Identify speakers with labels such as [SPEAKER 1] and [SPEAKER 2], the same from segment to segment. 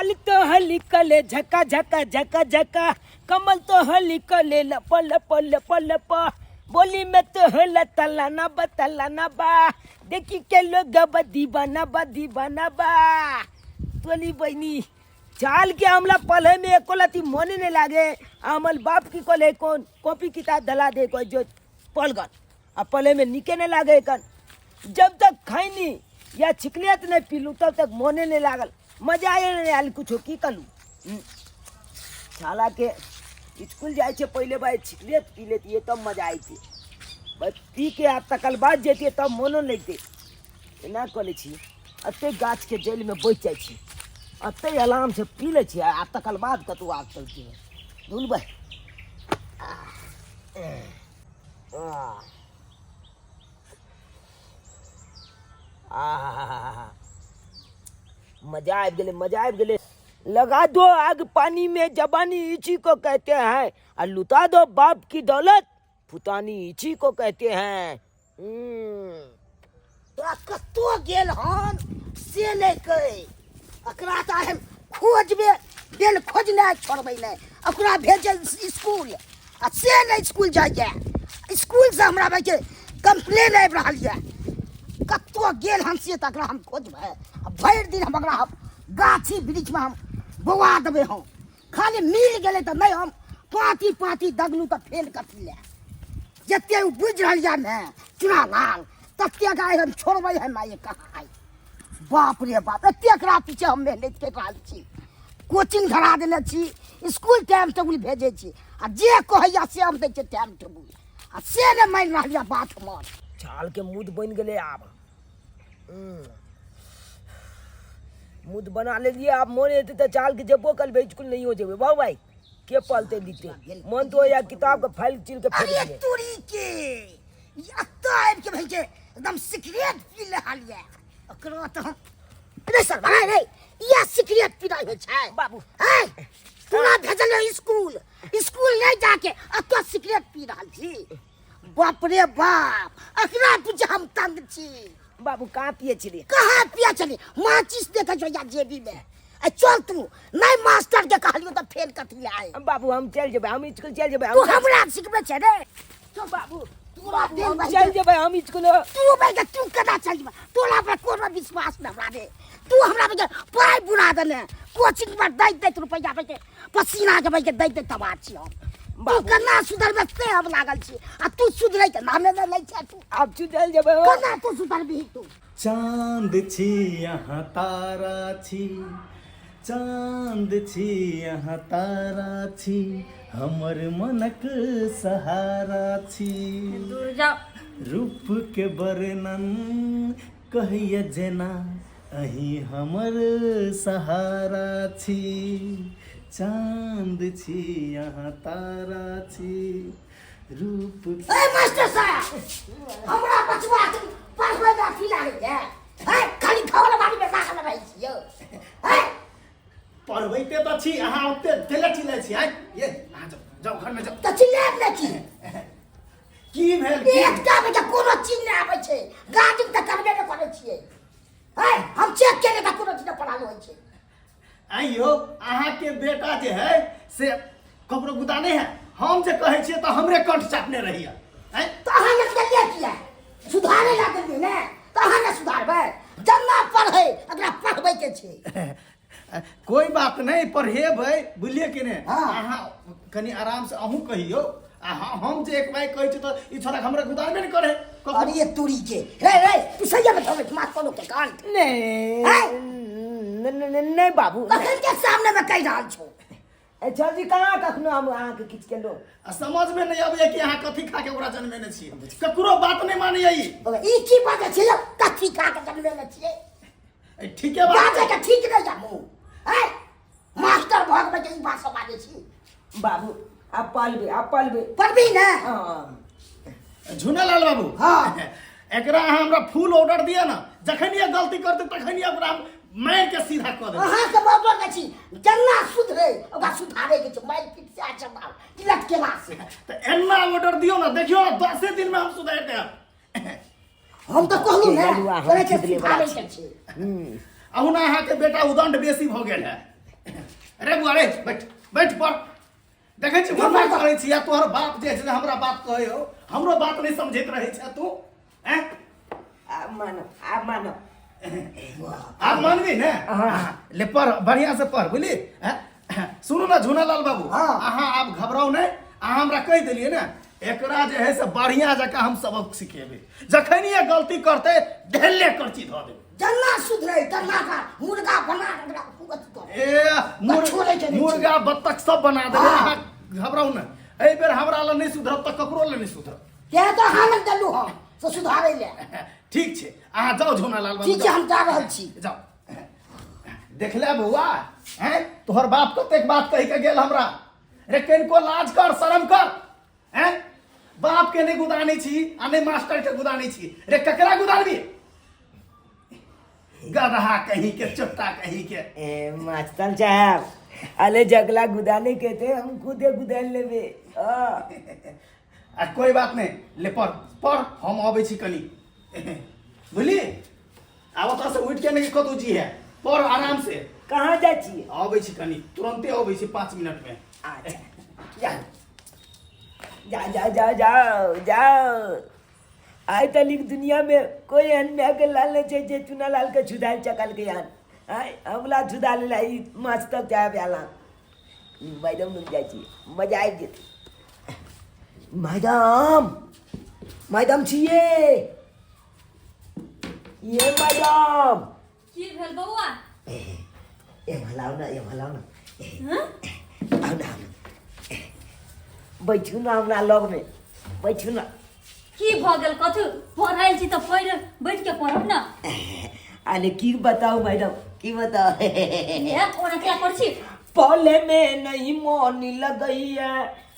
[SPEAKER 1] चाल तो हलिकले झका झका झका झका, कमल तो हलिकले लप लप लप लप, बोली में तो हला तला ना बा तला ना बा, देखी के लोग बा दीवाना बा दीवाना बा। तोली बहनी चाल के हमला पढ़े में एको लती मोने नहीं लागे। हमल बाप की कॉले कौन कॉपी किताब धला दे कोई जो पलगन आ पढ़े में निके नहीं लागे कन। जब तक खैनी या छिकलियत नहीं पीलू तब तक मोने नहीं लागल, मजा आए नहीं आयल कुछो की कलू। साला के स्कूल जाए छे पहले भाई छिकलियत पी लेती तब मजा आई थी, भाई पी के आ तकल बाद जेती तब मोनो लगते। एना कऽ लै छी एते गाछ के जड़ि में बैठ जाइ छी, एते आराम से पी लै छी आ तकर बाद कतौ आग चलती है धुल भाई। आहा मजा आबि गेलै, मजा आबि गेलै। लगा दो आग पानी में जबानी इसी को कहते हैं, आ लुटा दो बाप की दौलत फुतानी इसी को कहते हैं।
[SPEAKER 2] तोरा कतौ गेल हन से नहि कहै, एकरा तऽ हम खोजबे बेल खोजने छोड़बै नहि। ओकरा भेजल स्कूल आ से नहि स्कूल जाइए, स्कूलसँ हमरा भाइके कम्प्लेन आबि रहल यऽ। कतौ गेल हन से तऽ एकरा हम खोजबै आ भरि दिन हम ओकरा गाछी वृक्षमे हम बौआ देबै। हम खाली मिल गेलै तऽ नहि हम पाँती पाँती दगलू तऽ फेल कथी लए। जते ओ बुझि रहल यऽ ने चुनालाल ततेक आइ हम छोड़बै हम आइ कहाँ आइ। बाप रे बाप, एतेक रात पीछे हम मेहनत करि रहल छी, कोचिंग धरा देने छी, स्कूल टाइम टेबुल भेजै छी आ जे कहैया से हम दै छियै टाइम टेबुल, आ से नहि मानि रहल यऽ बात हमर।
[SPEAKER 1] छाल के मुद बनि गेलै, आब मुद बना लेलियै। आब मोन हेतै तऽ चाल के जेबो करबै स्कूल नहियो जेबै। बाबू भाई के पलते लिखते मन तो या किताब के फाइल चीर के फेंक
[SPEAKER 2] अरे
[SPEAKER 1] दिए।
[SPEAKER 2] तोरी के ई अत्ता आबि के भाई के एकदम सिगरेट पी रहल ये ओकरो तऽ हम रे सर भाई रे या सिगरेट पीनाइ होइ छै
[SPEAKER 1] बाबू।
[SPEAKER 2] हैं तोरा भेजल स्कूल, स्कूल नहि जाके अत्ता सिगरेट पी रहल छी। बाप रे बाप, अकरा पीछे हम तंग छी।
[SPEAKER 1] बाबू कहाँ पिए छलियै?
[SPEAKER 2] कहाँ पिए छलियै? माचिस देखै छौ या जेबी में। ए चल तू नहीं मास्टर के कहलियो तऽ फेल कथी ले आए।
[SPEAKER 1] बाबू हम चल जेबै, हम स्कूल चल जेबै।
[SPEAKER 2] तू हमरा सिखबै छै रे।
[SPEAKER 1] चल बाबू,
[SPEAKER 2] तोरा
[SPEAKER 1] बाबू,
[SPEAKER 2] देल
[SPEAKER 1] हम
[SPEAKER 2] भाई
[SPEAKER 1] चल
[SPEAKER 2] के।
[SPEAKER 1] जेबै हम स्कूल।
[SPEAKER 2] तू भाई के तू केना चल जेबै? तोरा पर कोनो विश्वास न हमरा रे। तू हमरा पे पाइ बुरा देने, कोचिंग पर दैत दैत रुपैआ पे के पसीना के भाई के दैत दैत तबाह छी हम। तू
[SPEAKER 1] बाबू।
[SPEAKER 2] केना सुधरबै से हम लागल छी आ तू सुधरै के नामे नहि लै छै तू।
[SPEAKER 1] आब चल जेबै हो।
[SPEAKER 2] केना तू सुधरबिही तू?
[SPEAKER 3] चाँद छी यहाँ तारा छी, चाँद छी यहाँ तारा छी, हमर मनक सहारा छी।
[SPEAKER 4] दूर जाओ।
[SPEAKER 3] रूप के वर्णन कहैया जेना अहीं हमर सहारा छी। चाँद छी यहाँ तारा छी, रूप
[SPEAKER 2] ए मास्टर साहब, हमरा बचवा के पढ़बै में अथी लागै छै। हैं खाली घरवाली में लागल रहै छी यौ। हैं
[SPEAKER 3] पढ़बैते तऽ छी अहाँ, ओते देले चिल्लै छी। आइ ये अहाँ जाउ, जाउ घर में जाउ।
[SPEAKER 2] तऽ चिल्लायब ने की?
[SPEAKER 3] की भेल? की
[SPEAKER 2] एकटा बच्चा कोनो चीज नहि आबै छै, गार्डिंग तऽ करबे नहि करै छियै। हैं हम चेक केने तऽ कोनो चीज नहि पढ़ायल होइ छै।
[SPEAKER 3] आइयो अहाँके बेटा जे है से ककरो गुदा नहीं है, हम जे कहै छियै तऽ हमरे कंठ चापने रहिए। आँय?
[SPEAKER 2] तऽ अहाँ ने देलियै किया? सुधारे ला देलियै ने, तऽ अहाँ ने सुधारबै। जन्ना पढ़ै एकरा पढ़बै के छै।
[SPEAKER 3] कोई बात नहीं, पढ़ेबै, बुझलियै कि नहि?
[SPEAKER 2] हाँ।
[SPEAKER 3] अहाँ कनि आराम से अहूँ कहियौ। आ हम जे एक बार कहै छी तऽ ई छोड़ा हमरा गुदामे नहि करे।
[SPEAKER 2] अरे तोरी के रे रे तू सही में धोबे मार कोनो के कान।
[SPEAKER 1] नहीं,
[SPEAKER 2] हैं?
[SPEAKER 1] नहीं, नहीं, नहीं बाबू, नहीं।
[SPEAKER 2] कखन के सामने में कहि रहल छौ।
[SPEAKER 1] ए, चल जी, कहाँ कखनो हम अहाँके किछु केलहुँ?
[SPEAKER 3] आ समझ में नहीं अबैया कि अहाँ कथी खा के ओकरा जन्मेने छियै। ककरो बात नहीं मानैया ई।
[SPEAKER 2] ई की बाजै छियै यौ? कथी खा के जन्मेने छियै?
[SPEAKER 3] ए, ठीके बात
[SPEAKER 2] बाजै के ठीक नहीं जा मुँह। हैं? मास्टर भऽ गेलै जे ई बात सब बाजै छी।
[SPEAKER 1] बाबू आब पलबै, आब पलबै।
[SPEAKER 2] पढ़बी ने?
[SPEAKER 1] हाँ।
[SPEAKER 3] झुनेलाल बाबू,
[SPEAKER 2] हाँ।
[SPEAKER 3] एकरा अहाँ हमरा फुल ऑर्डर दिअ ने, जखन ये गलती करते तखन ये ओकरा हम मारि के सीधा कऽ देबै।
[SPEAKER 2] अहाँ के बाबा के छी जन्ना सुधरे ओकरा सुधारे के छै, मारि पीट से अच्छा बाप कि लटकेला से।
[SPEAKER 3] तऽ एना ऑर्डर दियौ ने, देखियौ ने 10 दिन में हम सुधारि देब।
[SPEAKER 2] हम तऽ कहलहुँ ने,
[SPEAKER 1] के ललुआ हम
[SPEAKER 2] कहै छै
[SPEAKER 1] सुधरे वाला
[SPEAKER 2] सुधारे के छै।
[SPEAKER 3] अहुना अहाँके बेटा उदंड बेसी भऽ गेल है। अरे बुआ रे, बैठ बैठ पर देखै छी मना करै छी आ तोहर बाप जे छै हमरा बात कहै हो, हमरो बात नहि समझैत रहै छै तू। हैं?
[SPEAKER 1] आब मानो, आब मानो।
[SPEAKER 3] आब मानबी ने? ले पढ़, बढ़िया से पढ़, बुझली? हैं? सुनू ना झूनालाल बाबू, अहाँ आब घबराउ नहि। अहाँ हमरा कहि देलियै ने, एकरा जे है से बढ़िया जकाँ हम सबक सिखेबै। जखन ये गलती करतै, ढेले करची धऽ देबै।
[SPEAKER 2] जन्ना सुधरे तन्ना का मुर्गा बना के एकरा अथी कर।
[SPEAKER 3] ए
[SPEAKER 2] छोड़ै के नहि छै।
[SPEAKER 3] मुर्गा बत्तख सब बना देबै।
[SPEAKER 2] हाँ।
[SPEAKER 3] अहाँ घबराउ ने, एहि बेर हमरा लग नहि सुधरत तऽ ककरो लग नहि सुधरत।
[SPEAKER 2] ते तऽ अहाँ लग देलहुँ हम से सुधारै लए।
[SPEAKER 3] ठीक छै, अहाँ जाउ झोनालाल बाबू।
[SPEAKER 2] ठीक छै,
[SPEAKER 3] जाउ।
[SPEAKER 2] हम जा रहल छी।
[SPEAKER 3] जाउ। देख ले बौआ, हैं, तोहर बाप कतेक बात कहि के गेल हमरा। रे कनिको लाज कर, शरम कर। हैं, बाप के नहि गुदानै छी आ नहि मास्टर के गुदानै छी, रे ककरा गुदानबी? गदहा कहीं के, चोट्टा कहीं के।
[SPEAKER 1] ए मास्टर साहब, अले जगला गुदाने के थे, हम खुदे गुदान लेबे। आ।
[SPEAKER 3] आ कोई बात नहीं, ले पढ़ पढ़, हम अबै छी कनी, बुझली? आब ओतऽ से उठि के नहि कतौ जी है, पढ़ आराम से।
[SPEAKER 1] कहाँ जाइ छियै?
[SPEAKER 3] अबै छी कनी, तुरन्ते अबै छी, 5 मिनट में।
[SPEAKER 1] अच्छा, जा जा जा जा, जाओ जाओ। आइ तलिक दुनिया में कोई एहन माय के लाल नहीं छै जे चुना लाल के छुदाल चकल के यान। आइ हमला छुदा लेला ई मास्टर साहब आला। मैडम लग जाइ छी, मजा आबि जेतै। मैडम, मैडम छियै ये मैडम?
[SPEAKER 4] की भेल बौआ?
[SPEAKER 1] ए भलाउ ना, ए भलाउ ना।
[SPEAKER 4] हँ?
[SPEAKER 1] आउ ना, आउ ना, बैठू ना, हमरा लगमे बैठू ना।
[SPEAKER 4] की भऽ गेल? कथू पढ़ायल छी तऽ पढ़, बैठ के पढ़ब ना।
[SPEAKER 1] अरे की बताउ मैडम, की बताउ।
[SPEAKER 4] हे ओना क्या कर छी?
[SPEAKER 1] पले में नहीं मोन लगैया,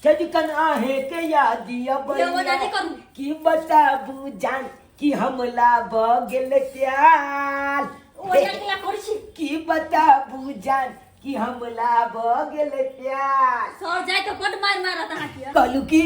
[SPEAKER 1] चजकन आहे के याद
[SPEAKER 4] ये मना नहीं करू।
[SPEAKER 1] की बताबू जान कि हमला भ गेल प्यार।
[SPEAKER 4] ओना क्या कर छी?
[SPEAKER 1] की बताबू जान कि हमला भ गेल प्यार।
[SPEAKER 4] सर जाय तऽ बड मार मारत अहाँके।
[SPEAKER 1] कहलू कि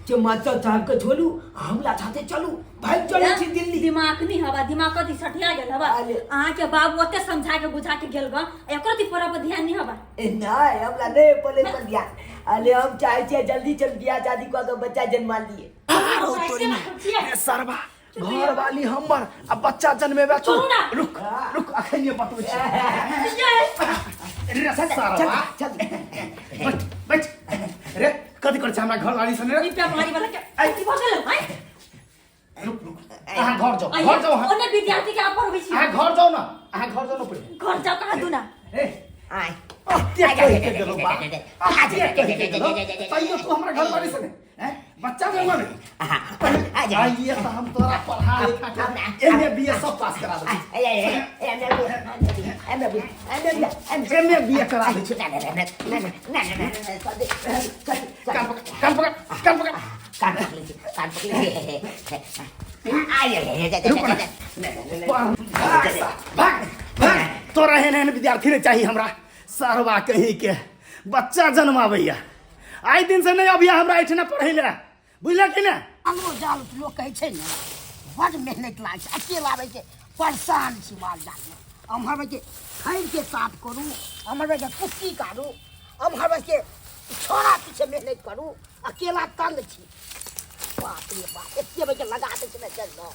[SPEAKER 1] जे मास्टर साहब के छोड़ू, हमला साथे चलू, भाग चलै छी दिल्ली।
[SPEAKER 4] दिमाग नहीं हवा, दिमाग कथी सठिया गेल हवा?
[SPEAKER 1] अरे।
[SPEAKER 4] अहाँके बाबू ओते समझा के बुझा के गेल ग, एकरो ती पढ़ा पर ध्यान नहीं हवा।
[SPEAKER 1] ए नहीं, हमला नहीं पढ़े पर ध्यान। अरे हम चाहे छियै जल्दी चल बियाह शादी कऽ के बच्चा जन्मा लिए।
[SPEAKER 3] आरो तोरी में। ए सरबा, घर वाली हमर आ बच्चा जन्मेबा तू।
[SPEAKER 4] छोड़ू ना।
[SPEAKER 3] रुक रुक, अखन ये बतबै छी। रे
[SPEAKER 1] चल
[SPEAKER 3] सरबा,
[SPEAKER 1] चल।
[SPEAKER 3] बैठ बैठ। रे कथी करै छै हमरा घर वाली सने रे?
[SPEAKER 4] ई पेमारी वाला के की भऽ गेल भाई?
[SPEAKER 3] रुक रुक, अहाँ घर जाओ, घर जाओ अहाँ।
[SPEAKER 4] ओने विद्यार्थी के आप पढ़बै छी।
[SPEAKER 3] अहाँ घर जाओ ना, अहाँ घर जाओ ना पहिले।
[SPEAKER 4] घर जाओ कहाँ दूना?
[SPEAKER 3] ए
[SPEAKER 1] आय।
[SPEAKER 3] अते कहि के गेलौ बा, अते कहि के गेलौ, तैयो तू हमरा घर वाली सने हैं बच्चा जन्माबे? आइए तऽ हम तोरा पढ़ा लिखा के एम ए बी ए सब पास करा देबै, एम ए बी ए करा दै छी। कान पकड़, कान पकड़, कान पकड़। रुक ना। भाग भाग भाग, तोरा एहन एहन विद्यार्थी नहि चाही हमरा। सरवा कहीं के, बच्चा जन्माबैया। आइ दिन से नहि अबिया हमरा एहिठिना पढ़ै लए, बुझलक कि ने?
[SPEAKER 2] आलो जाल लोक कहै छै ने, बड मेहनत लागै छै। अकेला आबै छै, परेशान छी माल जालमे। एम्हर के खैरके साफ करू, एम्हर के कुट्टी काटू, एम्हर के छोड़ा पीछे मेहनत करू, अकेला तंग छी। बाप रे बाप, एते बजे लगा दै छै ने चल ने।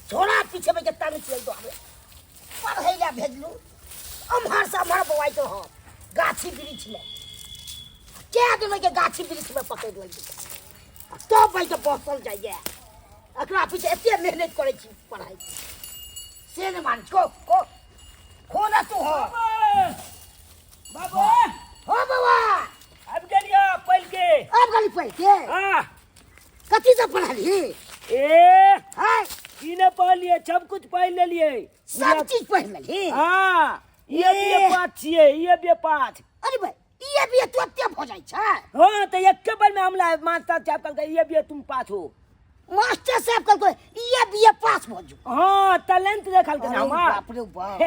[SPEAKER 2] छोड़ा पीछे बजे तंग छी। एहि दुआरे पढ़ै लए भेजलू, एम्हर से एम्हर बौआइत रहत गाछी वृक्षमे। कए दिन के गाछी वृक्षमे पकड़ि लेलकै आ तब बैठ बसल जाइए। एकरा पीछे एते मेहनत करै छी पढ़ाइ से नहि मान को को खो ना तू हो।
[SPEAKER 1] बाबू,
[SPEAKER 2] हो बाबा,
[SPEAKER 1] आबि गेलियो पढ़ि के।
[SPEAKER 2] आबि गेली पढ़ि के?
[SPEAKER 1] हाँ।
[SPEAKER 2] कथी सब पढ़लही?
[SPEAKER 1] ए
[SPEAKER 2] हाँ,
[SPEAKER 1] की नहि पढ़लियै, सब कुछ पढ़ि लेलियै।
[SPEAKER 2] सब चीज पढ़ि लेलही?
[SPEAKER 1] हाँ, ये बी ए
[SPEAKER 2] ए।
[SPEAKER 1] पास छियै, ये बी ए पास।
[SPEAKER 2] अरे भाई, ई बी ए तुरंते भऽ जाइ छै?
[SPEAKER 1] हाँ, तऽ एके बेर में हमला मास्टर साहब कहलकै, ये बी ए तुम पास हो।
[SPEAKER 2] मास्टर साहब कहलकै ई बी ए पास भऽ जो?
[SPEAKER 1] हाँ, टैलेंट देखलकै
[SPEAKER 2] अरे
[SPEAKER 1] हमर।
[SPEAKER 2] बाप रे बाप।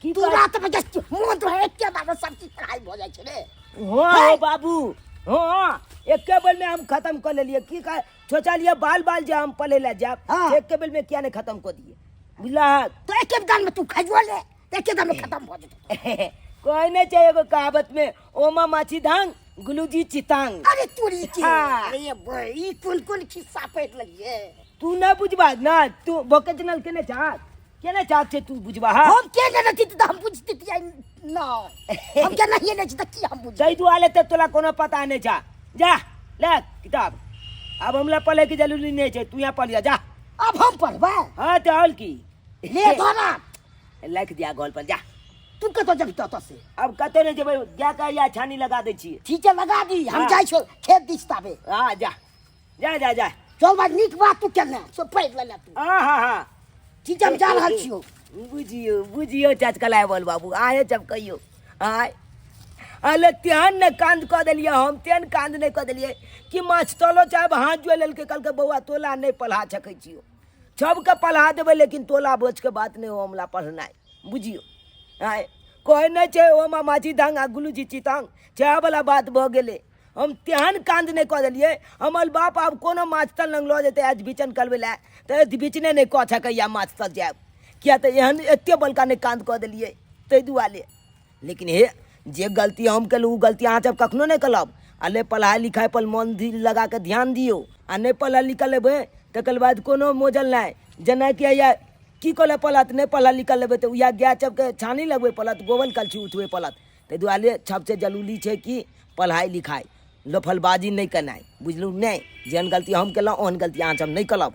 [SPEAKER 1] की
[SPEAKER 2] तू
[SPEAKER 1] कह-
[SPEAKER 2] रात में जस्ट मोन तो एके बार में सब चीज पढ़ाई भऽ जाइ छै रे।
[SPEAKER 1] हाँ हो बाबू, हाँ, एके बेर में हम खत्म कर लेलिए। की कह सोचलिए बाल बाल जे हम पढ़े ला जाब।
[SPEAKER 2] हाँ।
[SPEAKER 1] एके बेर में किया नहीं खत्म कर दिए, बुझला?
[SPEAKER 2] तो एके दान में तू खजो ले, एके दान में खत्म भऽ जेतौ।
[SPEAKER 1] कहै नहि छै एगो कहावत में ओमा माछी धांग गुलूजी चितांग।
[SPEAKER 2] अरे तोरी के।
[SPEAKER 1] हाँ।
[SPEAKER 2] अरे ये ई कोन कोन खिस्सा पढ़ि लेलियै?
[SPEAKER 1] तू नहि बुझबा ना, तू वोकेशनल केने चाहत, केने चाहत छै तू बुझबा? हाँ।
[SPEAKER 2] हम के ने रहती तऽ हम बुझतियै नहि, हम के नहिए नहि छी तऽ की हम बुझबै?
[SPEAKER 1] ताहि दुआरे तऽ तोरा कोनो पता नहि छा। जा ले किताब, आब हमरा पढ़े के जरूरी नहि छै, तू यहाँ पढ़िया जा।
[SPEAKER 2] आब हम पढ़बै?
[SPEAKER 1] हाँ तऽ आओर की।
[SPEAKER 2] ले धरा
[SPEAKER 1] लिख दिया गोल पर, जा।
[SPEAKER 2] तू कतऽ जेबही ततऽ से?
[SPEAKER 1] अब कतौ नहि जेबै, जा के या छानी लगा दै छियै।
[SPEAKER 2] ठीक छै, लगा दी, हम
[SPEAKER 1] हाँ।
[SPEAKER 2] जाइ छौ खेत दिस ताबे।
[SPEAKER 1] हाँ जा जा जा जा।
[SPEAKER 2] चल भाई, नीक बात तू केने से पढ़ि लेले तू।
[SPEAKER 1] हाँ हाँ हाँ।
[SPEAKER 2] ठीक छै, हम जा रहल छियौ।
[SPEAKER 1] बुझियौ बुझियौ चचकलाय बोल बाबू, आए जब कहियो आय अले तेहन ने कांद कऽ देलियै हम, तेहन कांद नहि कऽ देलियै कि माछ तलो चाहे हाथ जोड़ि लेलकै, कहलकै बौआ तोला नहि पलहा सकै छियौ, सबके पलहा देबै लेकिन तोला बोझके बात नहि हो हमरा पढ़नाइ। बुझियौ आँय, कहै नहि छै ओमा माछी धांग आ गुलूजी चितांग, चाहवला बात भऽ गेलै। हम तेहन कांद नहि कऽ देलियै, हमर बाप आब कोनो माछ तल लग लऽ जेतै आज बिचन करबै लए तऽ बिचने नहि कऽ सकैए माछ तल जायब, किया तऽ एहन एते बड़का नहि कांद कऽ देलियै ताहि दुआरे। लेकिन हे जे गलती हम केलहुँ ओ गलती अहाँ सब कखनो नहि करब। आ नहि पढ़ाइ लिखाइ पर मन लगा कऽ ध्यान दियौ, आ नहि पढ़ल लिखल हेबै तकर बाद कोनो मोजल नहि। जेनाकि हैया की करऽ पड़त, नहि पढ़ल लिखल हेबै तऽ उएह गाय सबके छानी लगबै पड़त, गोबर कलछी उठबै पड़त। ताहि दुआरे सबसँ जरूरी छै कि पढ़ाइ लिखाइ, लफलबाजी नहि केनाइ, बुझलहुँ नहि? जेहन गलती हम केलहुँ ओहन गलती अहाँ सब नहि करब।